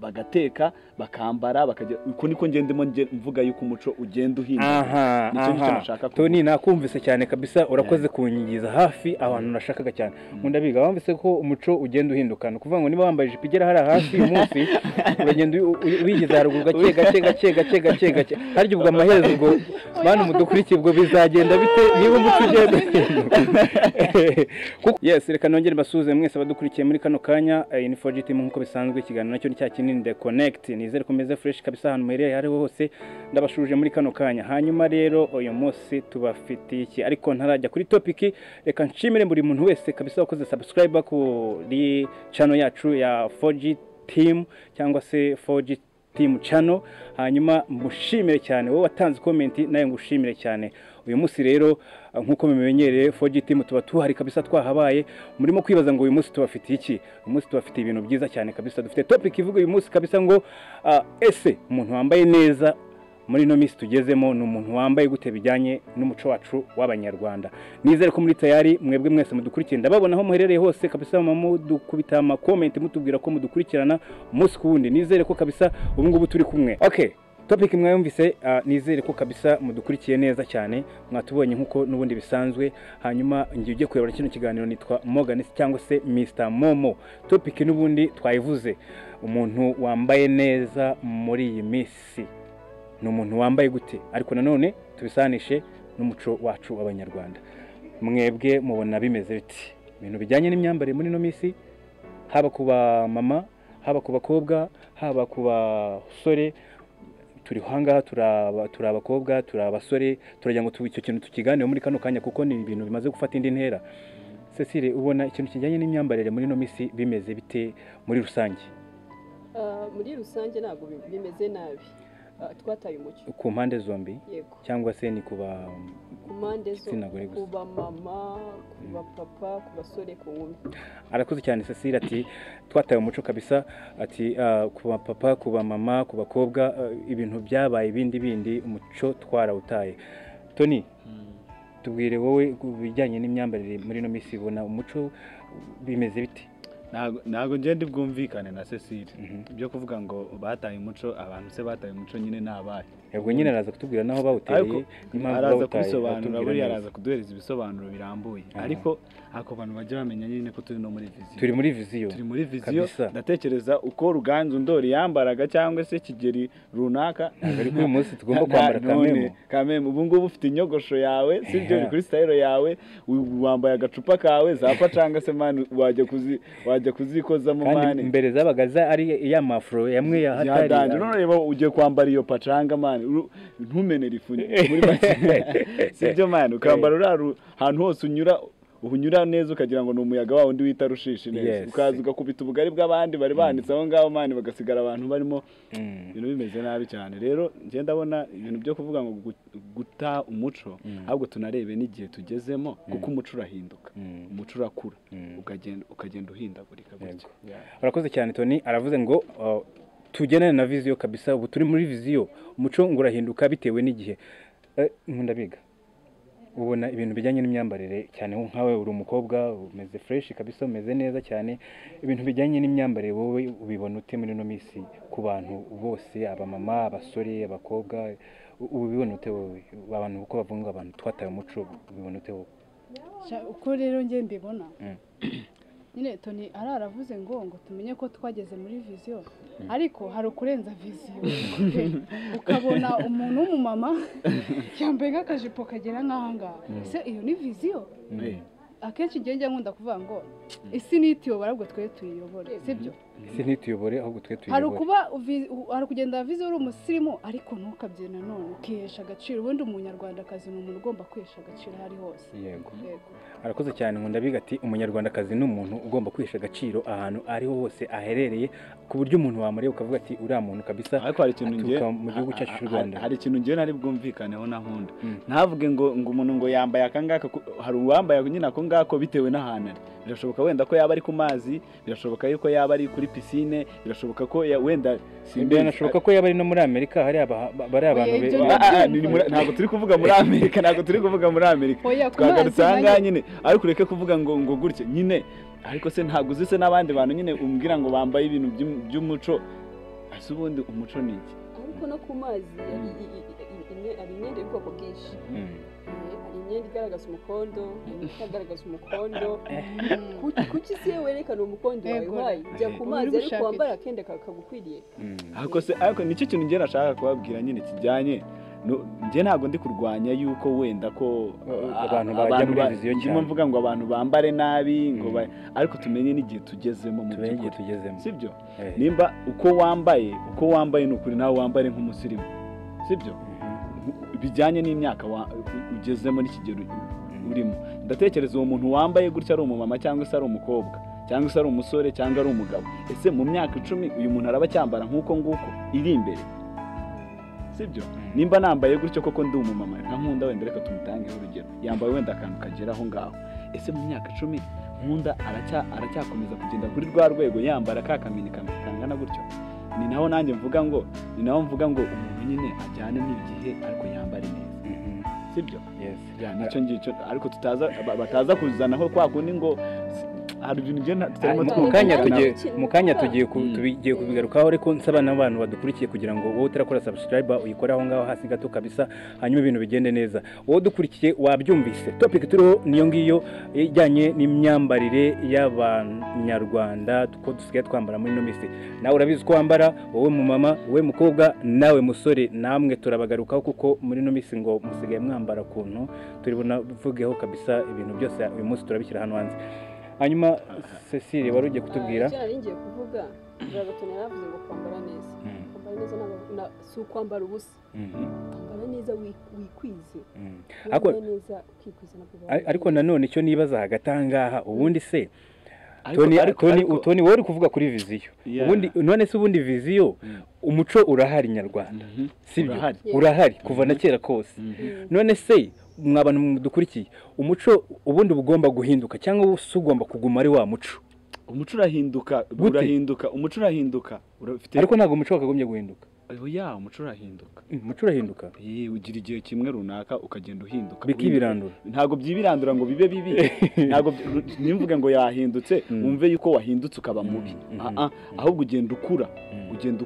Bagateka, bakambara, bakajya. Uko niko ngendemo mvuga yuko umuco ugenda uhinduka. Nicyo nicyo nashaka. Tony, nakumvise cyane kabisa, urakoze kunyigiza hafi abantu nashakaga cyane. Nkunda biga bamvise ko umuco ugenda uhinduka, ni ukuvuga ngo niba wambaye ijipo igera hariya hasi uyu munsi, uragenda wigeza haruguru gake gake gake gake gake gake. Harya ubwo amaherezo, ubwo bantu mudukurikiye, ubwo bizagenda bite niba umuco ugenda uhinduka? Yes, reka nongere mbasuhuze mwese abadukurikiye muri kano kanya. Ni 4G team nk'uko bisanzwe, ikiganiro nacyo ni cya kinini, The Connect. Nizere ko meze fresh kabisa ahantu muherereye ariho hose, ndabashuje muri kano kanya. Hanyuma rero uyu munsi tubafitiye iki? Ariko ntarajya kuri topic, reka nshimire buri muntu wese kabisa wakoze subscribe kuri channel yacu ya 4G team cyangwa se 4G team channel. Hanyuma mushimire cyane wowe watanze comment, nawe ngushimire cyane. Uyu munsi rero, nk'uko mubimenyereye, 4G team tuba tuhari kabisa, twahabaye. Murimo kwibaza ngo uyu munsi tubafitiye iki? Uyu munsi tubafitiye ibintu byiza cyane kabisa. Dufite topic ivuga uyu munsi kabisa ngo ese umuntu wambaye neza muri ino minsi tugezemo ni umuntu wambaye gute bijyanye n'umuco wacu w'Abanyarwanda? Nizere ko muri tayari mwebwe mwese mudukurikiye, ndababona aho muherereye hose kabisa, mudukubita ama comment mutubwira ko mudukurikirana umunsi ku wundi. Nizere ko kabisa ubu ngubu turi kumwe. Okay, topic mwayumvise, nizere ko kabisa mudukurikiye neza cyane, mwatubonye nkuko n'ubundi bisanzwe. Hanyuma ngiye ugiye kuyobora kino kiganiro nitwa Morgan cyangwa se Mr Momo. Topic n'ubundi twayivuze, umuntu wambaye neza muri iyi minsi ni umuntu wambaye gute? Ariko nanone tubisanishe n'umuco wacu w'Abanyarwanda. Mwebwe mubona bimeze biti ibintu bijyanye n'imyambarire muri ino minsi, haba ku ba mama, haba ku bakobwa, haba ku basore? Turi ahangaha, turi abakobwa, turi abasore, turagira ngo icyo kintu tukiganire muri kano kanya kuko ni ibintu bimaze gufata indi ntera. Cecile, ubona ikintu kijyanye n'imyambarire muri ino minsi bimeze bite muri rusange? Muri rusange ntabwo bimeze nabi. Twataye umuco. Ku mpande zombi? Yego. Cyangwa se ni kuba Ku mpande zo igitsina gore gusa? Ku bamama, ku bapapa, ku basore, ku nkumi. Arakoze cyane Cecile, ati twataye umuco kabisa, ati ku bapapa, ku bamama, ku bakobwa, ibintu byabaye ibindi bindi, umuco twarawutaye. Tony, tubwire wowe ku bijyanye n'imyambarire muri ino minsi, ubona umuco bimeze bite? Ntabwo ngenda bwumvikane na Cecile ibyo kuvuga ngo bataye umuco. Abantu se bataye umuco nyine ni abahe? Ubwo nyine araza kutubwira n'aho bawutereye Ariko n'impamvu araza bawutaye, kubisobanura. aratubwira Buriya neza. araza kuduhereza ibisobanuro birambuye. Ariko ako bantu bajya bamenya nyine ko turi no muri vision. Turi muri vision. Turi muri vision. Kabisa. Ndatekereza uko Ruganzu Ndori yambaraga cyangwa se Kigeri runaka Ntabwo ariko uyu munsi tugomba kwambara. None, Kamemo. Kamemo, ubu ngubu ufite inyogosho yawe, sibyo? Uri kuri style yawe, wambaye agacupa kawe za pacanga se man, wajya kuzikozamo. Kandi Man, mbere zabaga za ari ya mafro yamwe ya hatari. Yadanje. None reba, ugiye kwambara iyo pacanga man, ntumenere ifu muri make, sibyo man? Ukambara uriya ahantu hose unyura unyura neza, ukagira ngo ni umuyaga wa wundi wita rushishi neza. Ukaza ugakubita ubugari bw'abandi bari banitse aho ngaho man, bagasigara abantu barimo ibintu bimeze nabi cyane. Rero njye ndabona ibintu byo kuvuga ngo guta umuco, ahubwo tunarebe n'igihe tugezemo, kuko umuco urahinduka, umuco urakura, ukagenda uhindagurika gutya. Urakoze cyane Tony. Aravuze ngo tugendane na vision kabisa, ubu turi muri vision, umuco ngo urahinduka bitewe n'igihe. Nkunda biga, ubona ibintu bijyanye n'imyambarire cyane nkawe uri umukobwa umeze fresh kabisa, umeze neza cyane, ibintu bijyanye n'imyambarire wowe ubibona ute muri ino minsi ku bantu bose, abamama, abasore, abakobwa? Ubibona ute wowe? Abantu uko bavuga ngo abantu twataye umuco, ubibona ute wowe? Uko rero njye mbibona, nyine Tony aravuze ngo tumenye ko twageze muri vision, ariko hari ukurenza vision pe. Ukabona umuntu w'umumama yambaye nk'akajipo kagera nk'aha ngaha, ese iyo ni vision? Akenshi njye nkunda kuvuga ngo isi ntituyobora, ahubwo twe tuyiyobore, sibyo? Isi ntituyobore, ahubwo twe Hari tuyobore. ukuba hari ukugenda vision uri umusirimu, ariko ntukabye nanone, ukihesha agaciro. Ubundi umunyarwandakazi ni umuntu ugomba kwihesha agaciro aho ari hose. Yego. Yego. Arakoze cyane. Nkunda biga ati umunyarwandakazi ni umuntu ugomba kwihesha agaciro ahantu ariho hose aherereye, ku buryo umuntu wamureba ukavuga ati uriya muntu kabisa Ariko hari ikintu ngiye aturuka mu gihugu cyacu cy'u Rwanda. Hari ikintu ngiye nari bwumvikaneho na Nkunda. Ntavuge ngo umuntu ngo yambaye aka ngaka, hari uwambaye nyine ako ngako bitewe n'ahantu ari. Birashoboka wenda ko yaba ari ku mazi, birashoboka yuko yaba ari kuri piscine, birashoboka ko wenda simbizi. Biranashoboka ko yaba ari no muri Amerika, hari bari abantu Oya, ibyo Ntabwo turi kuvuga muri Amerika, ntabwo turi kuvuga muri Amerika. Oya, ku Twagarutse mazi aha ngaha nanjye- nyine, ariko ureke kuvuga ngo gutya nyine. Ariko se ntabwo uzi se n'abandi bantu nyine umbwira ngo bambaye ibintu by'umuco? Ese ubundi umuco ni iki? Ariko no ku mazi hari imyenda y'ubwoko bwinshi. Hari imyenda igaragaza umukondo, hari imyenda itagaragaza umukondo. Kuki se werekana umukondo wawe wayi? Jya ku mazi ariko wambara akenda kagukwiriye. Ariko se ariko nicyo kintu njye nashaka kubabwira nyine kijyanye njye ntabwo ndi kurwanya yuko wenda ko abantu bajya muri viziyo cyane. Ndimo mvuga ngo abantu bambare nabi ngo ariko tumenye n'igihe tugezemo mu by'ukuri. Sibyo? Nimba uko wambaye n'ukuri nawe wambare nk'umusirimu. Sibyo? Bijyanye n'imyaka ugezemo n'ikigero urimo. Ndatekereza uwo muntu wambaye gutya ari umumama cyangwa se ari umukobwa cyangwa se ari umusore cyangwa ari umugabo. Ese mu myaka 10 uyu muntu araba cyambara nk'uko nguko iri imbere? Sibyo? Nimba nambaye gutyo koko ndi umumama nka Nkunda wenda reka tumutange urugero, yambaye wenda akantu kagera aho ngaho. Ese mu myaka 10 Nkunda aracyakomeza kugenda kuri rwa rwego yambara ka kamini kangana gutyo? Ni naho nanjye mvuga ngo umuntu nyine ajyane n'igihe ariko yambare neza. Sibyo? Yes. Ya nicyo ngicyo ariko tutaza bataza kuzanaho kwa kundi ngo hari ibintu ngiye tutarimo mu kanya tugiye kubigarukaho, ariko nsaba n'abantu badukurikiye kugira ngo wowe utarakora subscribe uyikore aho ngaho hasi gato kabisa, hanyuma ibintu bigende neza. Wowe dukurikiye wabyumvise, topic turiho niyo ngiyo ijyanye n'imyambarire y'abanyarwanda ko dusigaye twambara muri ino minsi. Nawe urabizi ko wambara, wowe mu mama, wowe mukobwa, nawe musore, namwe turabagarukaho kuko muri ino minsi ngo musigaye mwambara kuntu turi bunavugeho kabisa. Ibintu byose uyu munsi turabishyira hano hanze. Hanyuma Cecile wari ugiye kutubwira? Icyo nari ngiye kuvuga, Tony yaravuze ngo kwambara neza. Kwambara neza si ukwambara ubusa. Kwambara neza wikwize. Kwambara neza ukikwiza nabwo. Ariko nanone icyo nibaza hagati aha ngaha, ubundi se Tony wowe uri kuvuga kuri viziyo. Ubundi none se ubundi viziyo umuco urahari nyarwanda. Sibyo? Urahari kuva na kera kose. None se mwabantu mudukurikiye, umuco ubundi bugomba guhinduka cyangwa ugomba kuguma ari wa muco? Umuco urahinduka, umuco urahinduka. Ariko ntabwo umuco wakagombye guhinduka. Oya, umuco urahinduka. Umuco urahinduka? Ugira igihe kimwe runaka ukagenda uhinduka. Bikibirandura. Ntabwo byibirandura ngo bibe bibi. Ntabwo nimvuge ngo yahindutse, wumve yuko wahindutse ukaba mubi. Ahubwo ugenda ukura. Ugenda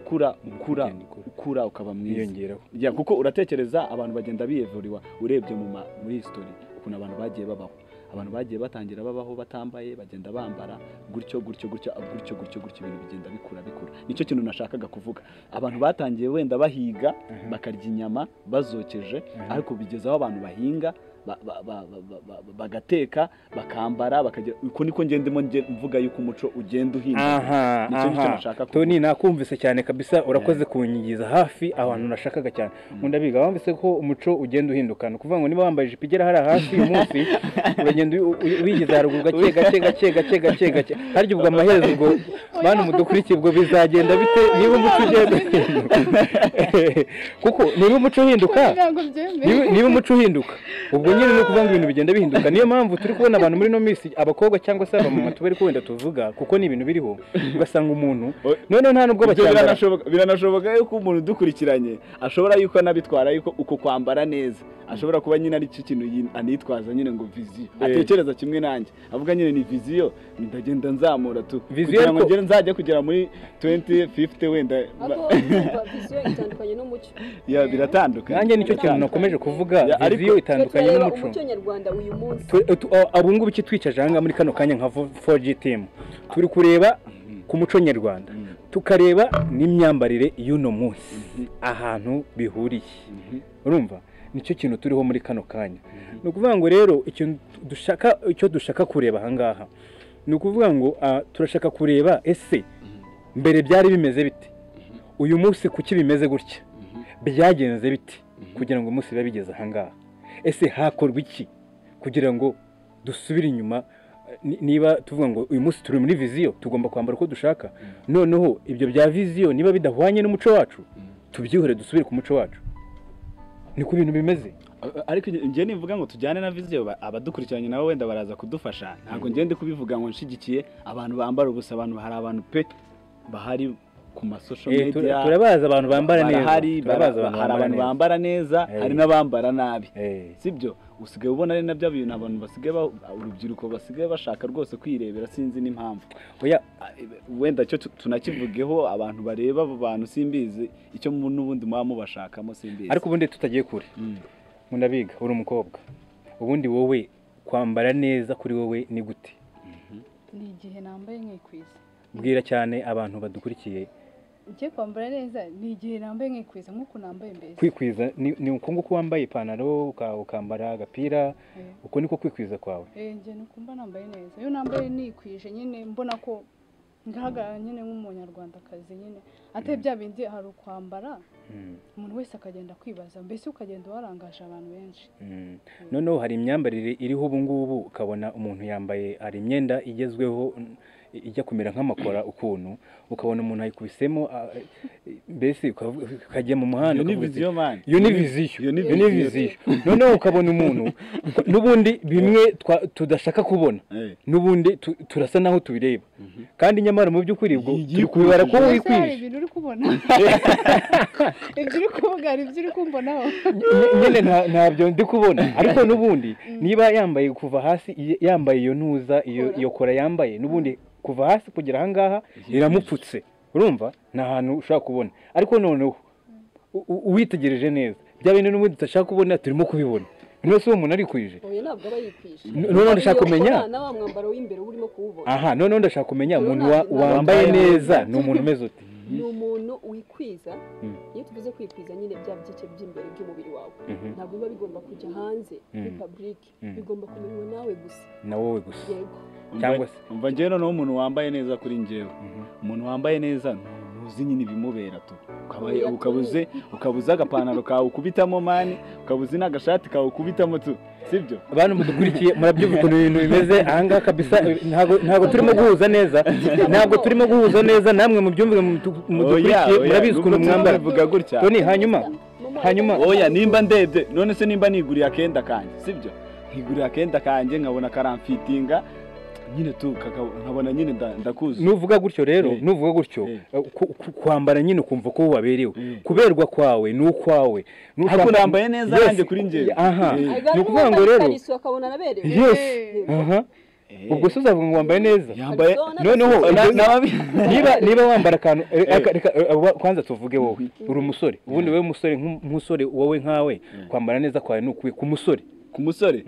ukura ukaba mwiza. Ya kuko uratekereza abantu bagenda biyevuriwa urebye muri history ukuntu abantu bagiye babaho. Abantu bagiye batangira babaho batambaye, bagenda bambara gutyo gutyo gutyo gutyo gutyo gutyo, ibintu bigenda bikura. Nicyo kintu nashakaga kuvuga. Abantu batangiye wenda bahiga bakarya inyama bazokeje, ariko bigezaho abantu bahinga bagateka bakambara bakagira. Uko niko ngendemo mvuga yuko umuco ugenda uhinduka. Nicyo nicyo nashaka kuvuga. Tony nakumvise cyane kabisa, urakoze kunyigiza hafi abantu nashakaga cyane. Nkunda biga bamvise ko umuco ugenda uhinduka. Ni ukuvuga ngo niba wambaye ijipo igera hariya hasi uyu munsi uragenda uyigiza haruguru gake gake gake gake gake gake, harya ubwo amaherezo ubwo bantu mudukurikiye ubwo bizagenda bite niba umuco ugenda uhinduka? Kuko niba umuco uhinduka, niba umuco uhinduka ubwo nyine no kuvuga ngo ibintu bigenda bihinduka. Niyo mpamvu turi kubona abantu muri no minsi, abakobwa cyangwa se abamama tubari ko wenda tuvuga kuko ni ibintu biriho, ugasanga umuntu none nta nubwo bacyambara. Biranashoboka yuko umuntu dukurikiranye ashobora yuko anabitwara yuko uko kwambara neza ashobora kuba nyine ari cyo kintu anitwaza nyine ngo viziyo, atekereza kimwe nanjye avuga nyine ni viziyo, ndagenda nzamura tu kugira ngo ngere nzajya kugera muri 2050 wenda. Viziyo itandukanye n'umuco. Ya biratandukanye. Nanjye nicyo kintu nakomeje kuvuga, viziyo itandukanye n'umuco. Umuco nyarwanda uyu munsi ubu ngubu kitwicaje aha ngaha muri kano kanya nka 4G team turi kureba ku muco nyarwanda, tukareba n'imyambarire y'uno munsi ahantu bihuriye. Urumva nicyo kintu turiho muri kano kanya. Ni ukuvuga ngo rero icyo dushaka kureba aha ngaha ni ukuvuga ngo turashaka kureba ese mbere byari bimeze bite, uyu munsi kuki bimeze gutya, byagenze bite kugira ngo umunsi bibe bigeze aha ngaha, ese hakorwa iki kugira ngo dusubire inyuma. Niba tuvuga ngo uyu munsi turi muri viziyo tugomba kwambara uko dushaka, noneho ibyo bya viziyo niba bidahwanye n'umuco wacu tubyihore dusubire ku muco wacu. Niko ibintu bimeze. Ariko njye nivuga ngo tujyane na viziyo, abadukurikiranye nabo wenda baraza kudufasha. Ntabwo njye ndi kubivuga ngo nshigikiye abantu bambara ubusa. Abantu hari abantu pe bahari ku ma social media. Turabaza abantu bambara neza, hari abantu bambara neza, hari n'abambara nabi, sibyo? Usigaye ubona ari nabyo bintu abantu basigaye, urubyiruko basigaye bashaka rwose kwirebera, sinzi n'impamvu. Oya, wenda cyo tunakivugeho, abantu bareba abo bantu simbizi icyo n'ubundi muba mubashakamo, simbizi. Ariko ubundi tutagiye kure, Mundabiga uri umukobwa, ubundi wowe kwambara neza kuri wowe ni gute? Ni igihe nambaye nkikwiza. Bwira cyane abantu badukurikiye. Ngiye kwambara neza ni igihe nambaye nkikwiza nk'uko nambaye mbese. Kwikwiza ni uko nguko wambaye ipantaro ukambara agapira, uko niko kwikwiza kwawe? Njye nukumva nambaye neza. Iyo nambaye nikwije nyine mbona ko ngaragara nyine nk'umunyarwandakazi nyine. Ate bya bindi hari ukwambara umuntu wese akagenda kwibaza, mbese ukagenda warangaje abantu benshi. Noneho hari imyambarire iriho ubu ngubu, ukabona umuntu yambaye, hari imyenda igezweho ijya kumera nk'amakora ukuntu, ukabona umuntu ayikubisemo, mbese ukajya mu muhanda. Iyo ni vision, iyo ni vision. Noneho ukabona umuntu n'ubundi bimwe tudashaka kubona, n'ubundi turasa naho tubireba, kandi nyamara mu by'ukuri ubwo turi kubibara ko wikwije. Ibintu uri kubona, ibyo uri kuvuga hari ibyo uri kumbonaho nyine ntabyo ndi kubona. Ariko n'ubundi niba yambaye kuva hasi, yambaye iyo ntuza, iyo kora yambaye n'ubundi kuva hasi kugera aha ngaha iramupfutse, urumva nta hantu ushobora kubona. Ariko noneho uwitegereje neza bya bintu n'ubundi tudashaka kubona turimo kubibona. None se uwo muntu arikwije? Oya, ntabwo aba yikwije. Noneho ndashaka kumenya na wa mwambaro w'imbere urimo kuwubona. Aha, noneho ndashaka kumenya umuntu wambaye neza ni umuntu umeze ute? Ni umuntu wikwiza. Iyo tuvuze kwikwiza nyine bya bice by'imbere by'umubiri wawe ntabwo biba bigomba kujya hanze muri public, bigomba kumenywa nawe gusa, na wowe gusa. Yego. Cyangwa se umva njyewe noneho umuntu wambaye neza kuri njyewe, umuntu wambaye neza ntuzi nyine ibimubera tu, ukabuze agapantaro kawe ukubitamo mani, ukabuze n'agashati kawe ukubitamo tu, sibyo? Abantu mudukurikiye murabyumva ukuntu ibintu bimeze aha ngaha kabisa. Ntabwo turimo guhuza neza, ntabwo turimo guhuza neza, namwe mubyumve mudukurikiye murabizi ukuntu mwambara. Toni, hanyuma oya, nimba ndebye none se nimba niguriye akenda kanjye, sibyo? Nkiguriye akenda kanjye nkabona karamfitinga nyine tu, nkabona nyine ndakuzi. Nuvuga gutyo rero, nuvuga gutyo kwambara nyine ukumva ko waberewe, kuberwa kwawe ni ukwawe. Ariko nambaye neza nanjye kuri njye. Aha, ni ukuvuga ngo rero yes, aha, ubwo se uzavuga ngo wambaye neza? Noneho niba wambara akantu, reka kwanza tuvuge wowe uri umusore, ubundi wowe umusore nk'umusore wowe nkawe kwambara neza kwawe ni ukuye ku musore. Ku musore,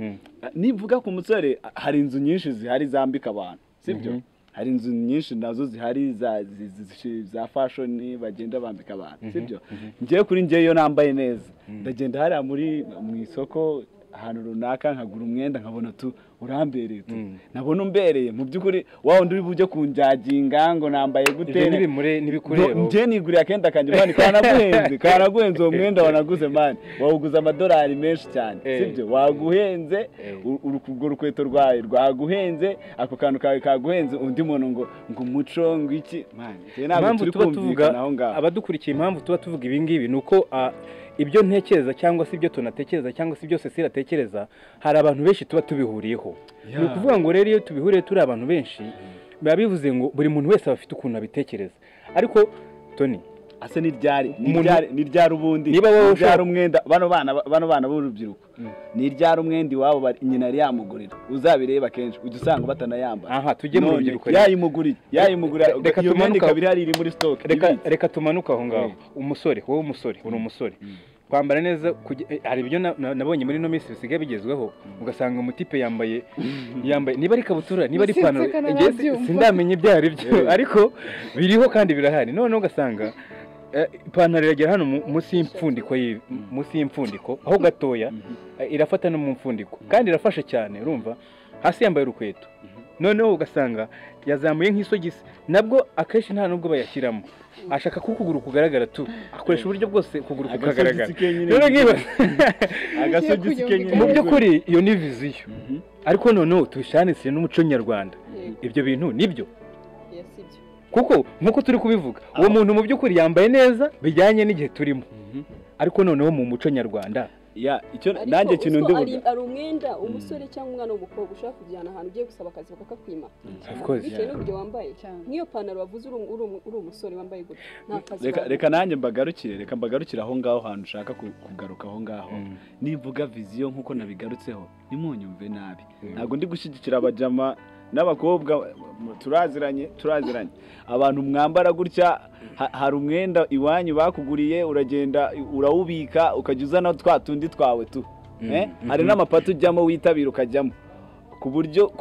nivuga ku musore hari inzu nyinshi zihari zambika abantu, sibyo? Hari inzu nyinshi nazo zihari za fashion bagenda bambika abantu, sibyo? Ngiye kuri ngiye iyo nambaye neza ndagenda hariya muri mu isoko ahantu runaka nkagura umwenda nkabona tu urambereye tu, nabona umbereye mu by'ukuri wa undi uri bujye kunjaginga ngo nambaye gute ntibikureba. Ngiye niguriye akenda kanjye mani, kanaguhenze uwo mwenda wanaguze mani, wawuguze amadolari menshi cyane, sibyo? Waguhenze urwo rukweto rwawe rwaguhenze, ako kantu kawe kaguhenze, undi muntu ngo umuco ngo iki mani. Impamvu tuba tuvuga abadukurikiye, impamvu tuba tuvuga ibi ngibi ni uko ibyo ntekereza cyangwa se ibyo tunatekereza cyangwa se ibyo Cecile atekereza, hari abantu benshi tuba tubihuriyeho. Ni ukuvuga ngo rero iyo tubihuriye turi abantu benshi, biba bivuze ngo buri muntu wese aba afite ukuntu abitekereza. Ariko Toni, ase ni ryari ubundi niba ryari umwenda bano bana b'urubyiruko ni ryari umwenda iwabo nyina yari yamugurira, uzabireba kenshi ujya usanga batanayambara. Aha, tujye mu rubyiruko, yayimuguriye reka tumanuka kabiri hari iri muri stock. Reka tumanuka aho ngaho. Umusore, wowe umusore, uri umusore, kwambara neza hari ibyo nabonye muri no minsi bisigaye bigezweho, ugasanga umutipe yambaye niba ari kabutura niba ari ipantaro, sindamenye ibyo ari byo, ariko biriho kandi birahari. Noneho ugasanga ipantaro iragera hano munsi y'imfundiko, munsi y'imfundiko aho gatoya irafata no mu mfundiko, kandi irafasha cyane, urumva hasi yambaye urukweto. Noneho ugasanga yazamuye nk'isogisi, nabwo akenshi nta nubwo bayashyiramo, ashaka ko ukuguru kugaragara tu, akoresha uburyo bwose ukuguru kukagaragara. Rero nkibaza mu by'ukuri iyo ni viziyo, ariko noneho tubishanisire n'umuco nyarwanda, ibyo bintu nibyo kuko nkuko turi kubivuga uwo muntu mu by'ukuri yambaye neza bijyanye n'igihe turimo, ariko noneho mu muco nyarwanda Ya, icyo nanjye kintu ndivuga ari umwenda umusore cyangwa umwana w'umukobwa ushaka kujyana ahantu ugiye gusaba akazi bakakwima. Bitewe n'uburyo wambaye. Nk'iyo pantaro wavuze uri umusore wambaye gutya. Nta kazi. Reka nanjye mbagarukire, reka mbagarukire aho ngaho hantu ushaka kugaruka aho ngaho. Nivuga vision nkuko nabigarutseho, nimunyumve nabi. Ntabwo ndi gushyigikira abajama n'abakobwa turaziranye. Abantu mwambara gutya, hari umwenda iwanyu bakuguriye uragenda urawubika ukajya uzana twa tundi twawe tu. Hari n'amapatu ujyamo witabira ukajyamo. Ku buryo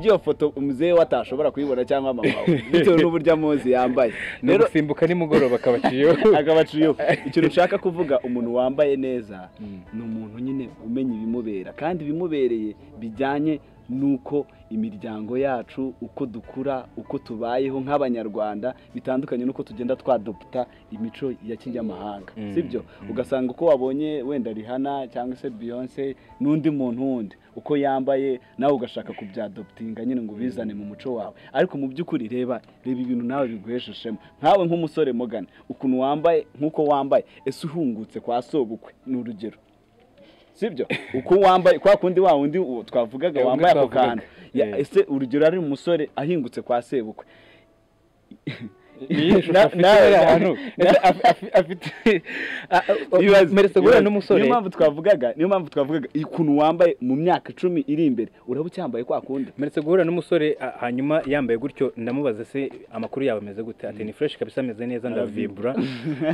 iyo foto umuzehe watashobora kuyibona cyangwa mama we bitewe n'uburyo amuzi yambaye. Rero simbuka nimugoroba akabaciyeho. Ikintu ushaka kuvuga, umuntu wambaye neza ni umuntu nyine umenya ibimubera kandi ibimubereye bijyanye nuko imiryango yacu uko dukura uko tubayeho nk'abanyarwanda bitandukanye nuko tugenda twadopta imico ya kinyamahanga, sibyo? Ugasanga uko wabonye wenda Rihanna cyangwa se Beyonce n'undi muntu wundi uko yambaye nawe ugashaka kubyadoptinga nyine ngo ubizane mu muco wawe, ariko mu by'ukuri reba ibintu nawe biguhesha ishema nkawe nk'umusore Morgan ukuntu wambaye nkuko wambaye, ese uhungutse kwa sobukwe ni urugero, sibyo? Uko wambaye kwa kundi wa wundi twavugaga wambaye ako kantu, ese urugero ari umusore ahingutse kwa sebukwe niyo mpamvu twavugaga ukuntu wambaye mu myaka 10 iri imbere uraba ucyambaye kwa kundi. Meretse guhura n'umusore hanyuma yambaye gutyo ndamubaza se amakuru yawe ameze gute, ati ni fresh kabisa ameze neza ndavibura.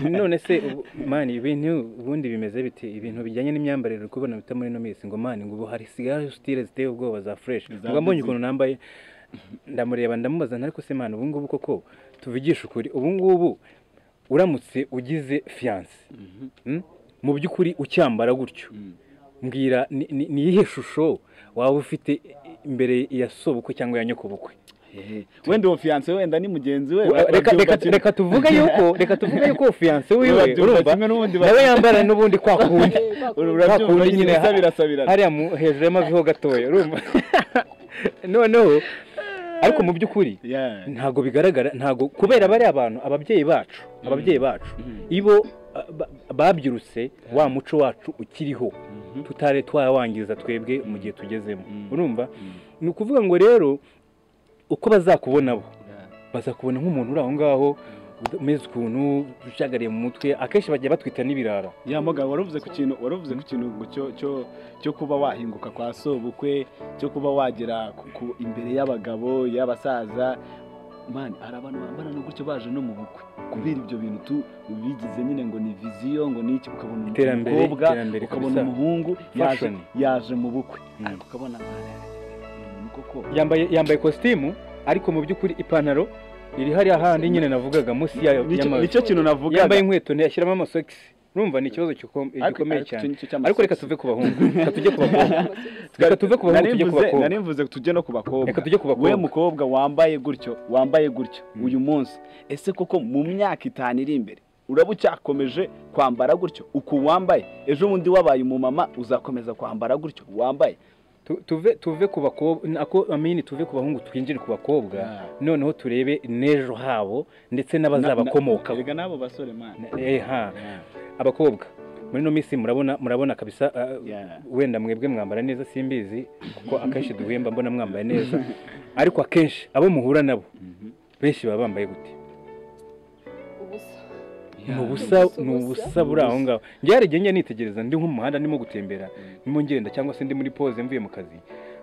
None se mani ibintu ubundi bimeze bite, ibintu bijyanye n'imyambarire kubona bita muri no minsi ngo mani ngo ubu hari sigara style ziteye ubwoba za fresh, ngo mbonye ukuntu nambaye ndamureba ndamubaza ariko se mani ubu ngubu koko tuvugisha ukuri, ubu ngubu uramutse ugize fiance mu by'ukuri ucyambara gutyo, mbwira ni iyihe shusho waba ufite imbere ya sobukwe cyangwa ya nyokobukwe? Wenda uwo fiance wenda ni mugenzi we, reka tuvuge yuko fiance wiwe urumva nawe yambara n'ubundi kwa kundi urabyumva nyine hariya hejuru y'amavi ho gatoya urumva. Noneho ariko mu by'ukuri ntago bigaragara, ntago kubera bari abantu ababyeyi bacu ibo babyirutse wa muco wacu ukiriho tutare twawangiza twebwe mu gihe tugezemo, urumva? Ni ukuvuga ngo rero uko bazakubona bo bazakubona nk'umuntu uri aho ngaho umeze ukuntu ushagariye mu mutwe, akenshi bajya batwita n'ibirara. Ya mugabo waruvuze ku kintu cyo kuba wahinguka kwa sobukwe, cyo kuba wagera imbere y'abagabo y'abasaza. Mani hari abantu bambara no gutyo baje no mu bukwe kubera ibyo bintu tu ubigize nyine ngo ni vision ngo niki, ukabona umukobwa ukabona umuhungu yaje mu bukwe ariko ukabona koko yambaye costume ariko mu by'ukuri ipantaro iri hariya handi nyine navugaga munsi yayo y'amavi, nicyo kintu navugaga, yambaye inkweto ntiyashyiramo amasogisi, urumva ni ikibazo gikomeye cyane. Ariko reka tuve ku bahungu, reka tujye ku bakobwa, reka tuve ku bahungu tujye ku bakobwa. Nari mvuze tujye no ku bakobwa, reka tujye ku bakobwa. We mukobwa wambaye gutyo uyu munsi, ese koko mu myaka 5 iri imbere uraba ucyakomeje kwambara gutyo uku wambaye? Ejo bundi wabaye umumama uzakomeza kwambara gutyo wambaye? Tuve ku bakobwa, amini tuve ku bahungu twinjire ku bakobwa, noneho turebe n'ejo habo ndetse n'abazabakomoka. Rega nabo basore man. Abakobwa muri no minsi murabona kabisa, wenda mwebwe mwambara neza simbizi kuko akenshi duhemba mbona mwambaye neza, ariko akenshi abo muhura nabo benshi baba bambaye gute? Ni ubusa buri aho ngaho. Njye hari igihe njya nitegereza ndi nko mu muhanda ndimo gutembera, ndimo ngenda cyangwa se ndi muri pause mvuye mu kazi,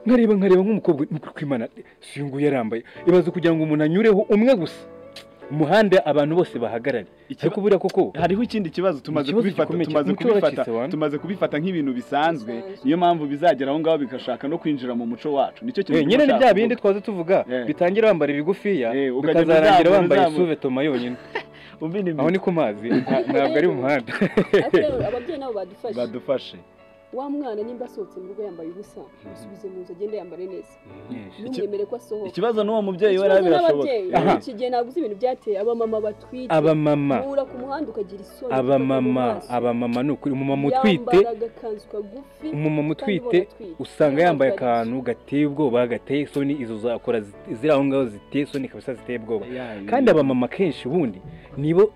nkareba nk'umukobwa kwimana si uyu nguyu yarambaye, ibaze kugira ngo umuntu anyureho umwe gusa umuhanda abantu bose bahagarare. Ariko buriya koko hariho ikindi kibazo tumaze kubifata nk'ibintu bisanzwe, niyo mpamvu bizagera aho ngaho bigashaka no kwinjira mu muco wacu. Nicyo kintu nyine ni bya bindi twaze tuvuga, bitangira bambara ibigufiya bikazarangira bambaye suvetoma yonyine. Aho ni ku mazi ntabwo ari mu muhanda. Ababyeyi nabo badufashe. wa mwana nimba asohotse mu rugo yambaye ubusa usubize mu nzu agende yambare neza ntumwemere ko asohoka. Ikibazo n'uwo mubyeyi we birashoboka. Iki gihe naguze ibintu byateye abamama batwite, abamama ura ku muhanda ukagira isoni, abamama ni ukuri. Umumama utwite umumama utwite usanga yambaye akantu gateye ubwoba, gateye isoni, izo zakora ziri aho ngaho ziteye isoni kabisa, ziteye ubwoba. Kandi abamama kenshi ubundi Nibo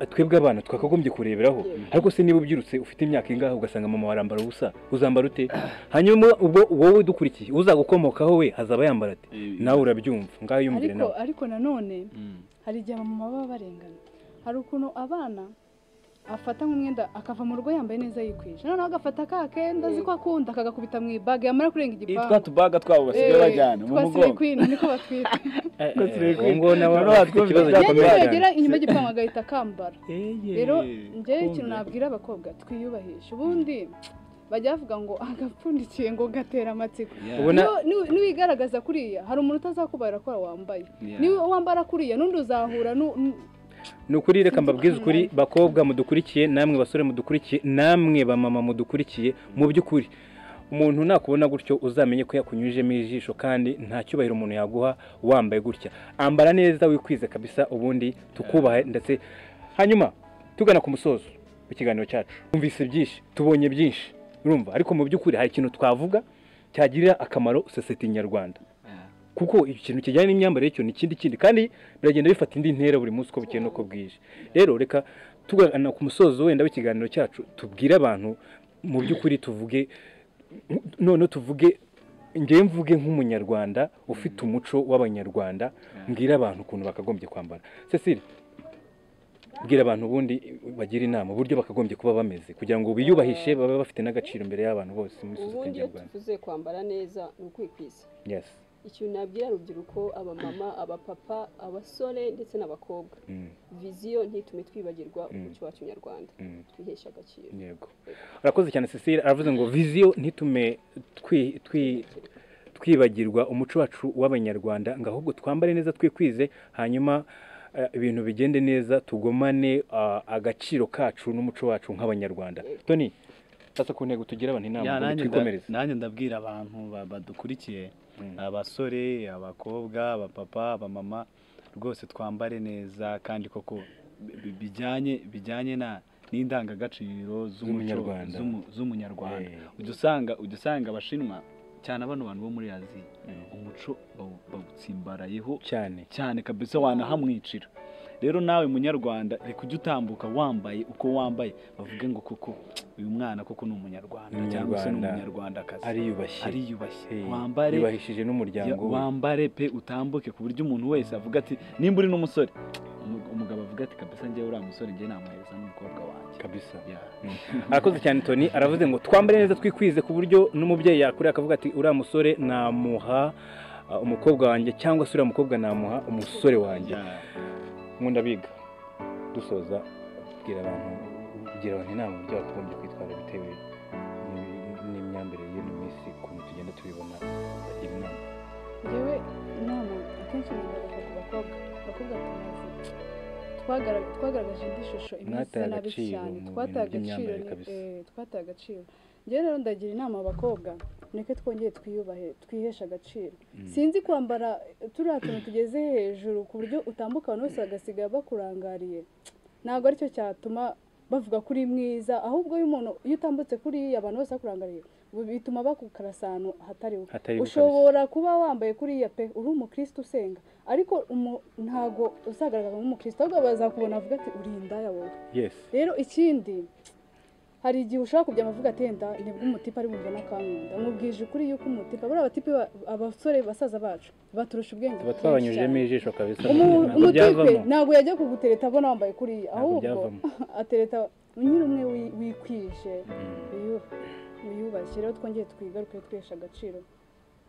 twebwe abana twakagombye kureberaho. Ariko se niba ubyirutse ufite imyaka ingahe ugasanga mama warambara ubusa, uzambara ute? Hanyuma ubwo wowe dukurikiye uzagukomokaho we azaba yambara ate? Nawe urabyumva, ngaho yumvire nawe. Ariko nanone hari igihe mama baba barengana. Hari ukuntu abana afata nk'umwenda akava mu rugo yambaye neza yikwije, noneho agafata ka kenda azi ko akunda akagakubita mu ibage, yamara kurenga igipangu twa tubaga twabo basigaye bajyana mu mugongo, niko batwita. Ngo nawe ikibazo gikomeye cyane, yagera inyuma y'igipangu agahita akambara. Rero njyewe ikintu nabwira abakobwa, twiyubahishe. Ubundi bajya bavuga ngo agapfundikiye ngo gatera amatsiko. Niwigaragaza kuriya hari umuntu utazakubara ko wambaye, niba wambara kuriya n'undi uzahura. Ni ukuri, reka mbabwize ukuri bakobwa mudukurikiye, namwe basore mudukurikiye, namwe bamama mudukurikiye, mu by'ukuri umuntu nakubona gutyo uzamenye ko yakunyujemo ijisho, kandi nta cyubahiro umuntu yaguha wambaye gutya. Ambara neza wikwize kabisa, ubundi tukubahe. Ndetse hanyuma tugana ku musozo w'ikiganiro cyacu, twumvise byinshi, tubonye byinshi, urumva, ariko mu by'ukuri hari ikintu twavuga cyagirira akamaro sosiyete nyarwanda, kuko ikintu kijyanye n'imyambarire cyo ni ikindi kindi, kandi biragenda bifata indi ntera buri munsi uko bukeye n'uko bwije. Rero reka tugana ku musozo wenda w'ikiganiro cyacu, tubwire abantu mu by'ukuri, tuvuge none, tuvuge ngewe mvuge nk'umunyarwanda ufite umuco w'abanyarwanda, mbwira abantu ukuntu bakagombye kwambara. Cecile, bwira abantu ubundi bagira inama uburyo bakagombye kuba bameze kugira ngo biyubahishe, babe bafite n'agaciro imbere y'abantu bose muri sosiyete nyarwanda. Ubundi tuvuze kwambara neza ni ukwikwiza. Yes. Ikintu nabwira urubyiruko, abamama, abapapa, abasore ndetse n'abakobwa, viziyo ntitume twibagirwa umuco wacu nyarwanda, twihesha agaciro. Yego, arakoze cyane Cecile, aravuze ngo viziyo ntitume twibagirwa umuco wacu w'abanyarwanda, ngo ahubwo twambare neza twikwize, hanyuma ibintu bigende neza, tugomane agaciro kacu n'umuco wacu nk'abanyarwanda. Tony, sasa ku ntego tugira abantu inama twikomereze. Nanjye ndabwira abantu badukurikiye, abasore, abakobwa, abapapa, abamama, rwose twambare neza kandi koko bijyanye na n'indangagaciro z'umunyarwanda. Ujya usanga abashinwa cyane, abano bantu bo muri Aziya, umuco bawutsimbarayeho cyane cyane kabisa, wanahamwicira. Rero nawe munyarwanda, reka ujye utambuka wambaye uko wambaye, bavuge ngo koko uyu mwana koko ni umunyarwanda cyangwa se ni umunyarwandakazi, ariyubashye, wambare yubahishije n'umuryango, wambare pe, utambuke ku buryo umuntu wese avuga ati nimba uri n'umusore, umugabo avuga ati kabisa njyewe uriya musore njye namuhereza n'umukobwa wanjye kabisa. Arakoze cyane Tony, aravuze ngo twambare neza twikwize ku buryo n'umubyeyi yakuriye akavuga ati uriya musore namuha umukobwa wanjye, cyangwa se uriya mukobwa namuha umusore wanjye. Nkunda biga dusoza, bwira abantu inama uburyo bakagombye kwitwara bitewe n'imyambarire y'ino minsi, ukuntu tugenda tubibona, bagira inama. Njyewe inama akenshi nagaruka ku bakobwa, abakobwa tumaze twagaragaje indi shusho imeze nabi cyane, twataye agaciro. Njyewe rero ndagira inama abakobwa, neke twongeye twiyubahe, twihesha agaciro. Sinzi kwambara turiya tuntu tugeze hejuru ku buryo utambuka abantu bose bagasigaye bakurangariye, ntabwo aricyo cyatuma bavuga kuri mwiza, ahubwo iyo umuntu iyo utambutse kuriya abantu bose bakurangariye bituma bakukarasa ahantu hatariho. Ushobora kuba wambaye kuriya pe uri umukristo usenga, ariko ntago uzagaragara nk'umukristo, ahubwo bazakubona avuga ati uri indaya wowe. Rero ikindi, hari igihe ushaka kujya amavuga atenda nibwo umutipe ari bumva n'akankunda. Nkubwije ukuri yuko umutipe, buriya abatipe abasore basaza bacu baturusha ubwenge, batwabanyujemo ijisho kabisa. Umutipe ntabwo yajya kugutereta abona wambaye kuriya, ahubwo atereta nyiri umwe wikwije, wiyubashye. Rero twongeye twigaruke twihesha agaciro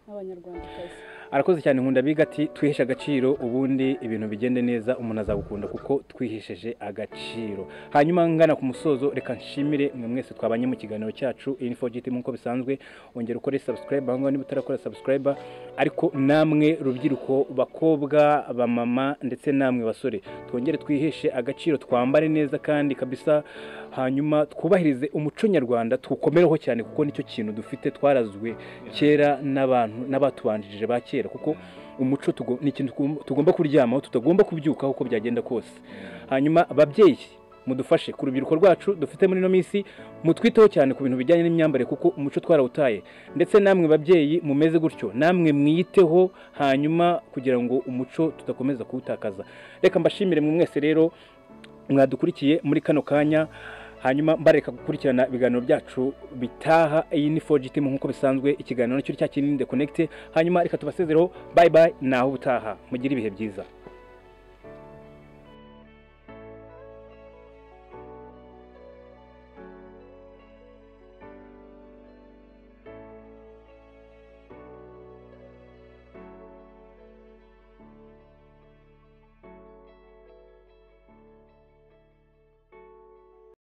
nk'abanyarwandakazi. Arakoze cyane Nkunda biga ati twiheshe agaciro, ubundi ibintu bigende neza, umuntu azagukunda kuko twihesheje agaciro. Hanyuma ngana ku musozo, reka nshimire mwe mwese twabanye mu kiganiro cyacu Info GT nkuko bisanzwe. Ongera ukore subscribe aho niba utarakora subscribe, ariko namwe rubyiruko, bakobwa, bamama ndetse namwe basore, twongere twiheshe agaciro, twambare neza kandi kabisa, hanyuma twubahirize umuco nyarwanda, tukomereho cyane kuko nicyo kintu dufite twarazwe kera n'abantu n'abatubanjirije ba kera, kuko umuco ni ikintu tugomba kuryamaho, tutagomba kubyukaho uko byagenda kose. Hanyuma ababyeyi mudufashe ku rubyiruko rwacu dufite muri ino minsi, mutwiteho cyane ku bintu bijyanye n'imyambarire kuko umuco twarawutaye, ndetse namwe babyeyi mumeze gutyo, namwe mwiyiteho, hanyuma kugira ngo umuco tudakomeza kuwutakaza. Reka mbashimire mwe mwese rero mwadukurikiye muri kano kanya, hanyuma mbareka gukurikirana ibiganiro byacu bitaha. Iyi ni 4G team nk'uko bisanzwe, ikiganiro cyo cya kinini The Connect. Hanyuma reka tubasezereho, bye bye, naho ubutaha, mugire ibihe byiza.